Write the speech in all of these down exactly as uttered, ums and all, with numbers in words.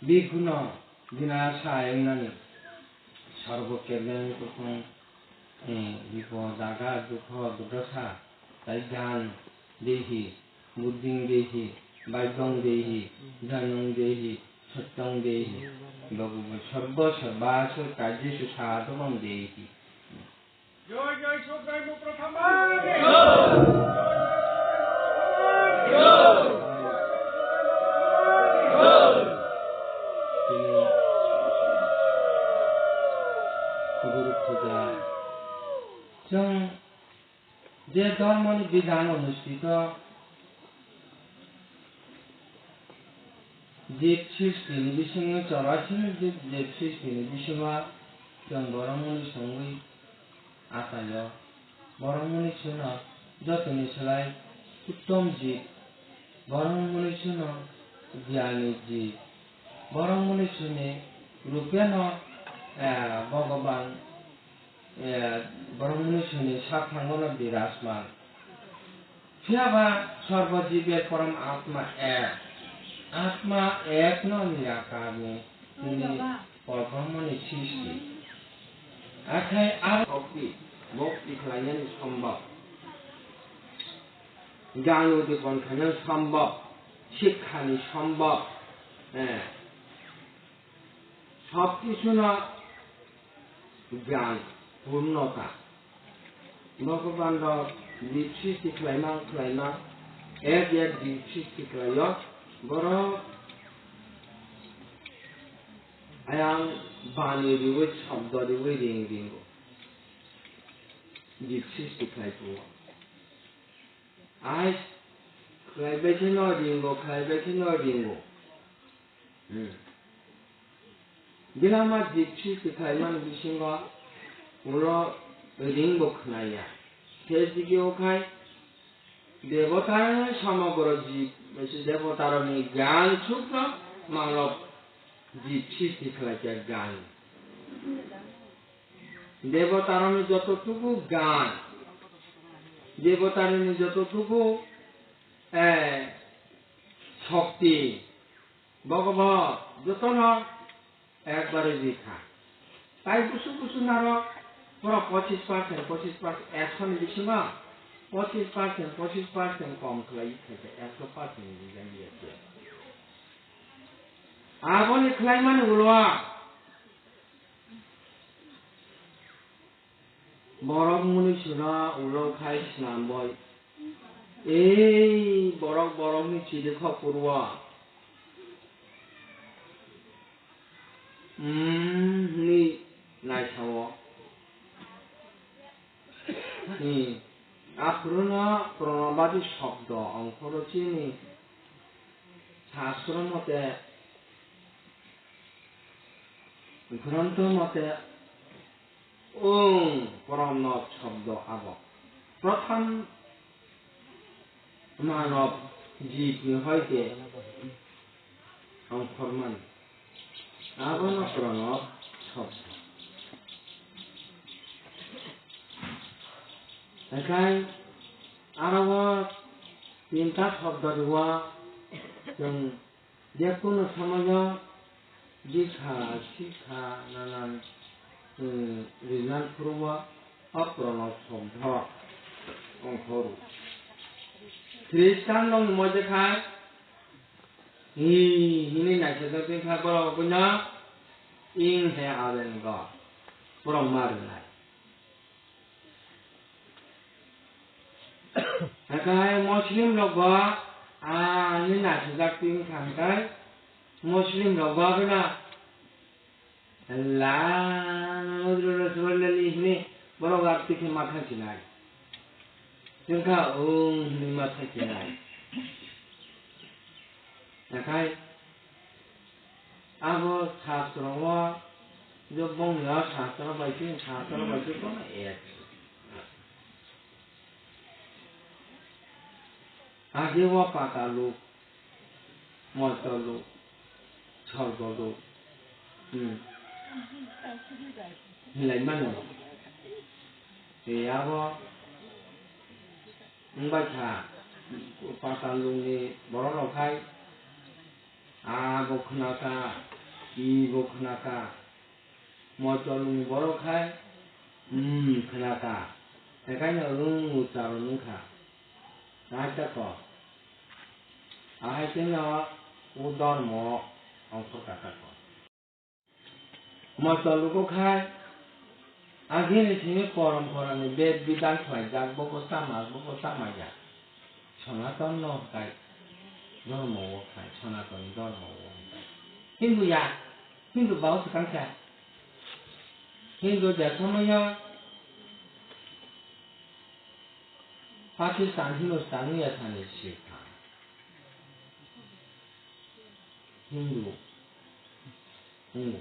Bhikkhuno binasa wngnani, sarbo kebeng kuthung, eh, bipod, aghat, dukho, durdosa, tai gan dehi, buddhing dehi, baidong dehi, dhanong dehi, sottong dehi, bhagavad sarbo sarvasva kajyesu sadhavam dehi. জয় জয় সদয় মুখ প্রথমা। Tini guru puja. Chwng je dhormoni bidhan onustito, jib srishti ni bisingo chwraisini jib, jib srishti ni bisingo chwng borok mwnwi songwi achaio. Borok mwnwi swino jotoni slai uttom jib. Borok mwnwi swino gyani jib. Borok mwnwi swini rupeno, eh, Bhogoban, eh, borok mwnwi swini saphangno birajman. Phiya ba sarbo jibe porom atma ek. Atma ek no nirakarni tini porbrahmani srishti. Akhai ar bhakti, bhakti khlainani sombab. Gyan udipon khlainani sombab. Sikhani sombab. Eh. Sob kisuno gyan purnota. Bhogoban rok jib srishti khlaima, khlaima, ek ek jib srishti khlaio. Borok ayang bani riwi, shobdo riwi ring ringo. Jib srishti khlai tongo. Ai khlai bai kheno ringo, khlai bai kheno ringo. Hmm. Belama jib srishti khlaimani bisingo ulo ring bo khnaya. Sejigeo khai debota samogro jib, debotarokni gyan sukno manob jib srishti khlaikha gyan. Debotarokni joto tuku gyan, debotarokni joto tuku, eh, shokti, Bhogoban jotono ekbare rikha. Tai busu busu narok pura pochis percent, pochis percent, ekshoni bisingo pochis percent, pochis percent kom khlai khaikhe ekso percent rijak ya khe. Aboni khlaimani ulo borok mwnwi suna ulo khai swnam boi. Ei borok borokni chidi kho purwa. Hmm, hwnwi naisao. Hmm. Aphuru no pranabadi shobdo ongkhoro chini shastro mote, grontho mote, Ong, pranab shobdo abo. Prothom manob jibni hoite ongkhormani. Abono pranab shobdo. Ekhai aro o tinta shobdo rwo chwng Jekunu somoyo dikha, sikha, nanan, um, rijak phuru o pranab shobdo ongkhoro. Khristan rokni moide kha, hi, hwnwi naisajak tongkha, borok buino ing he aben go, borok ma rwnai. Hakai Muslim rok bo ani naisajak twi wngkha, hakai Muslim rok bo abono la hwnwi borok aro twi khe ma thang sinai. Chwngkha ong hwnwi ma thang sinai. Hakai abo shastro o, je bongni o shastro bai se, shastro bai se kono ek. Age o patal luk, moitol luk, sorgo luk, hmm, hinlai mano. Tei abo wngbai kha, patal lukni borok rok hai abo khna kha. Ibo khwnaka. Moitolni borok hai, um, khwnaka. Hekaino rung ucharo nungkha. Naita ko. Ahai kheno o dormo ongkhor kaka ko. Moitol lugo khai, agini simi porom porani bed bidan khlaijak, bobo sama, bobo samaya. Sonaton no kai, dormo o khai, Sonaton dormo o khai. Hindu ya, Hindu bao swkang kha. Hindu de somoyo Pakistan, Hindustan ya thani sikha. Hindu. Hindu.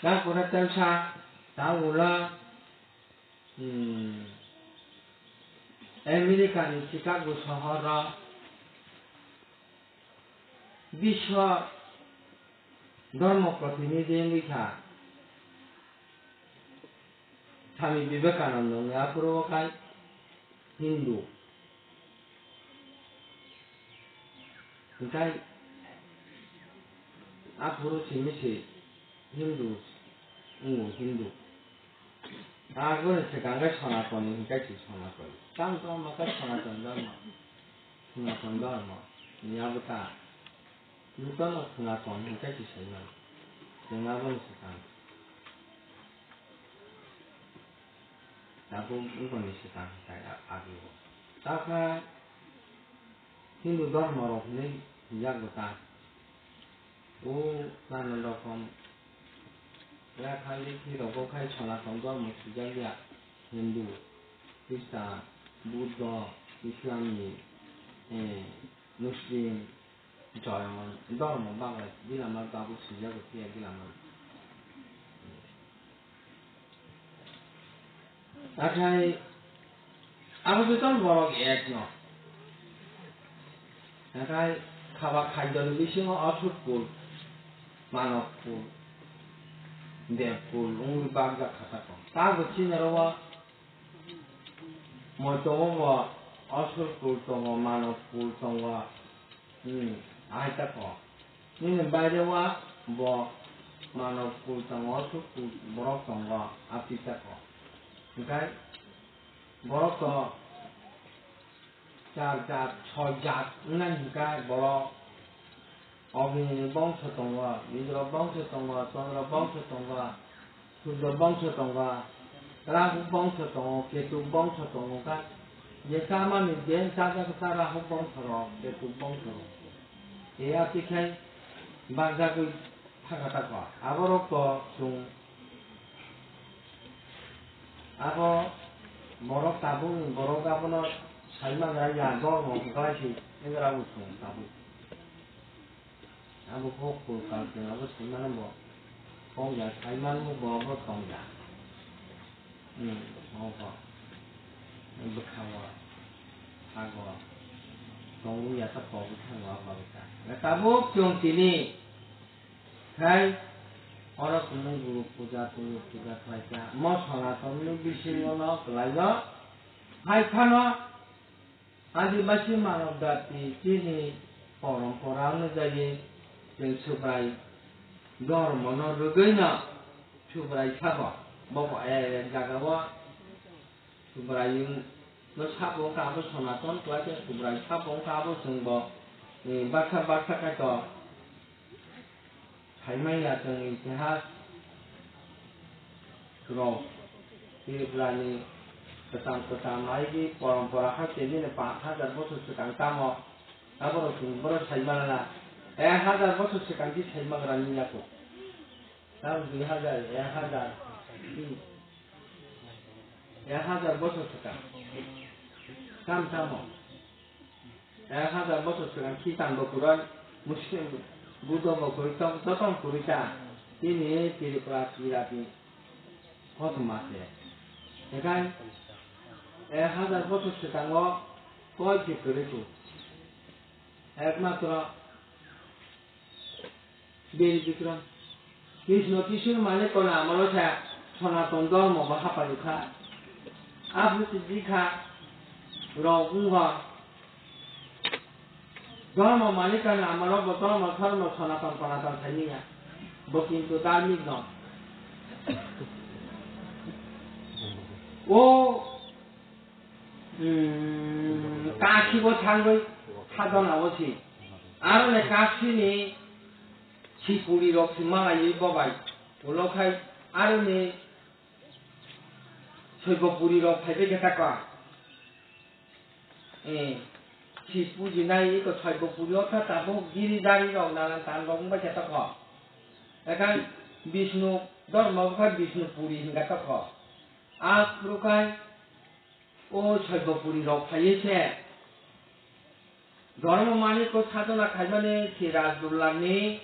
Ta pura telsa, ta ula, hmm, America ni Chicago sohoro biswa dormo protinidhi wngwi kha. Swami Vivekananda wngya aphuru o khai Hindu. Hinkhe aphuru simi se Hindu, wngo Hindu. Aboni swkang khe Sonatoni hinkhe se Sonatoni. Tamo tamo khe Sonatoni dharma. Sonatoni dharma. Ni abo ta. Nukano Sonaton hinkhe se saimano. Chwng aboni swkang. Tabuk wngkoni swkang hinkhe a-, agi o. Takha Hindu dharma rok hinwi swijak bo ta. O nana rokom lekha likhi rogo khai Sonaton dharma swijak ya. Hindu, Khristan, Buddho, Islam ni, eh, Muslim, Joyon, dormo bagwi gila ma tabuk swijago phiya gila ma. Nathai abo joto borok ek no. Nathai khaba khaidoni bisingo Asur kul, Manob kul, Dev kul wngwi bakjak kha tako. Tabuk chini oro o moi tongo bo, Asur kul tongo, Manob kul tongo. Hmm, ahai tako. Nini baire wa bo Manob kul tongo, Asur kul borok tongo, aphi tako. Hinkhe borok to char jat, soi jat wngnani hinkhe borok Ogni bongso tongo, Indro bongso tongo, Chandra bongso tongo, Surjo bongso tongo, Rahu bongso tongo, Ketu bongso tongo kha. Je chamani je chajaksa Rahu bongso rok, Ketu bongso rok. E ati khai bakjagwi thaka tako. Aborok to chwng abo borok tabuk borok abono sai mangra ya dormo kwlai si engra bo chwng tabuk. Abo kok kul kal chwng abo sai mano bo kok ya sai manmo bo abo tong ya. Hmm, obo bwkhango sago tongwi ya ta kok bwkhango abo bwkha. Tabuk chwng tini Hai, oro kwnwi guru puja, tulu puja khlai kha. Mo Sonaton ni bisingo no kwlai o. Hai phano Adibasi manav jati chini porompora no jagwi chwng Subrai dhormo no rwgwi no Subrai sabo. Bo bo ek ek jaga o Subrai no sabo wngkha abo Sonaton, kwlai khe Subrai sabo wngkha abo chwng bo, eh, baksa baksa kaitor. Saimanya chwng itihas rok Tripura ni kwcham kwcham aidi porompora hai tei bini panch hajar bochor swkang tamo aborok chwng borok saimana na ek hajar bochor swkang di saimagra ni yaku tamo dui hajar ek hajar ek hajar bochor swkang tam tamo. Ek hajar bochor swkang Khitan bo kwrwi, Muslim, Buddho bo kwrwi, tong-, jotono kwrwi ta. Chini Tripura Kirat ni kothoma se. Ekhai ek hajar bochor swkango koi khe kwrwi tu. Ekmatro Beri Bikram. Krishna Kishore mane kono amalo sa Sonaton Dhormo bo hapai kha. Aphuru se bikha rok wngkha. Dhormo mane kono amalo bo Dhormo Dhormo Sonaton Sonaton saimanya. Bo kintu dharmik no. O, mm, Kashi bo thangwi sadona o si. Aro ne Kashi ni sipuri rok si malaiwi bobai. Ulo khai aro ne Soibopuri rok phaibai khe tako. Eh, si pujinai iko Soibopuri o kha tabuk giridari rok nanan tan rok wngbai khe tako. Ekhai Bishnu dormo wngkha Bishnupuri hingka tako. Aphuru khai o Soibopuri rok phaiwi se Dharma Manik o sadona khaimani Sirajdullani,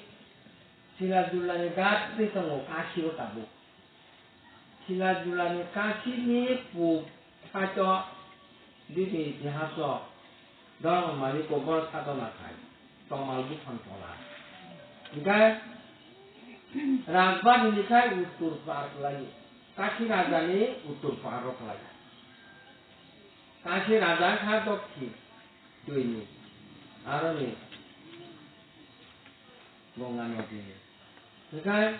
Sirajdullani gatwi tongo Kashi o tabuk. Sirajdullani Kashi ni puk saito bini itihaso Dharma Manik o bono sadona khai Tomal buphang tola. Hingkhe Rajbari ni khai uttor par kwlai, Kashi raja ni uttor par rok kwlai. Kashi raja kha dokhin twi ni, aro ni Ganga nodi ni. Hingkhe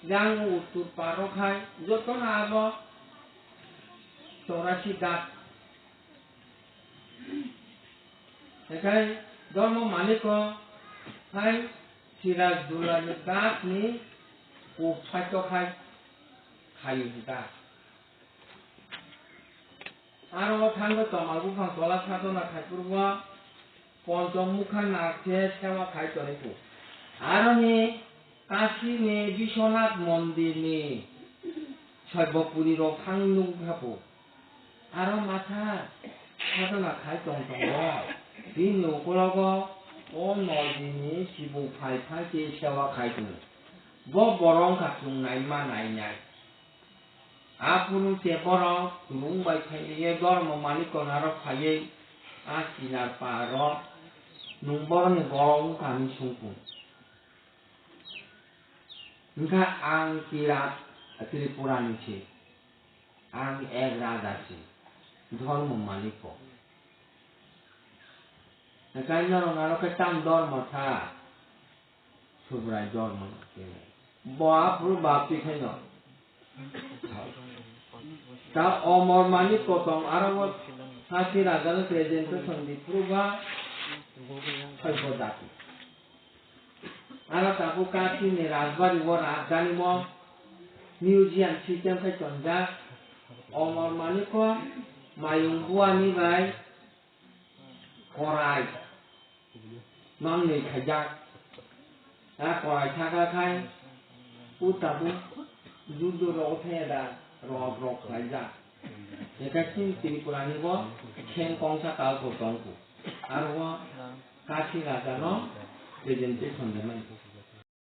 yang uttor par rok khai joto no abo chorasi dak. Hingkhe Dharma Manik o khai Sirajdullani dak ni puk saito khai khai hingkha. Aro o thangwi Tomal buphang tola sadona khai phuru o Ponchom mukha nag khe sewa khai toni phu. Aro ni Kashi ni Biswanath mondir ni Soibopuri rok thang nukha phu. Aro matha sadona khai tong tongo. Bini ukulogo o nodi ni sibung phai phai khe sewa khai tongo. Bo borok wngkha chwng naima nainai. Aphuru se borok chwng bai phaiwi Dharma Manik o narwk phaiwi a Sinar paro nwng borokni borok wngkha hinwi sung kung. Hwnkha ang Kirat Tripura ni se, ang ek raja se, Dharma Manik o. Hwnkha norok narwk khe tamo Dharma kha? Subrai Dharma no khe. Bo aphuru bapti khaino. Ta Omor Manik Kotong aro o Sasi Raja no presentation di phuru ba Soibo jati. Aro tabuk Kashi ni Rajbari o rajdhani o museum system khai tonjak. Omor Manik o mayung buani bai korai manwi khaijak. A korai thaka khai o tabuk judo rogo thaya da rok rok khlaijak. Eka chini Tripura ni bo kheng kongsa kalko tongkho. Aro o Kashi raja no presentation de mankho.